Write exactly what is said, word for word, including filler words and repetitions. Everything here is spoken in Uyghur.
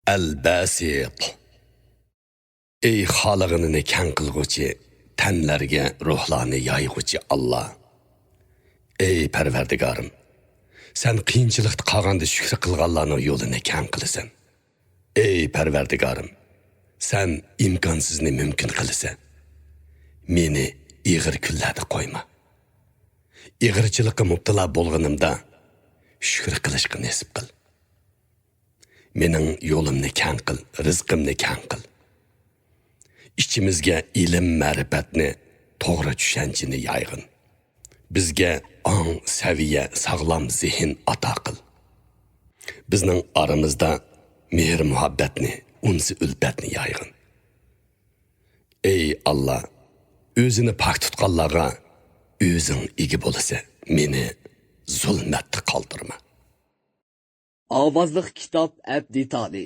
ئەل-باسىت. ئەي خالىغىنىنى كەڭ قىلغۇچى، تەنلەرگە روھلارنى يايغۇچى ئاللا. ئەي پەرۋەردىگارىم، سەن قىيىنچىلىقتا قالغاندا شۈكرى قىلغانلارنىڭ يولىنى كەڭ قىلىسەن. ئەي پەرۋەردىگارىم، سەن ئىمكانسىزنى مۇمكىن قىلىسەن. مېنى ئېغىر كۈنلەردە قويما. ئېغىرچىلىققا مۇپتىلا بولغىنىمدا شۈكرى قىلىشقا نېسىپ قىل. مېنىڭ يولۇمنى كەڭ قىل، رىزقىمنى كەڭ قىل. ئىچىمىزگە ئىلىم-مەرىپەتنى، توغرا چۈشەنچىنى يايغىن. بىزگە ئاڭ، سەۋىيە، ساغلام زېھىن ئاتا قىل. بىزنىڭ ئارىمىزدا مېھىر-مۇھەببەتنى، ئۇنس-ئۈلپەتنى يايغىن. ئەي ئاللا، ئۆزىنى پاك تۇتقانلارغا ئۆزۈڭ ئىگە بولىسەن، مېنى زۇلمەتتە قالدۇرما. ئاۋازلىق كىتاب ئەپ دېتالى.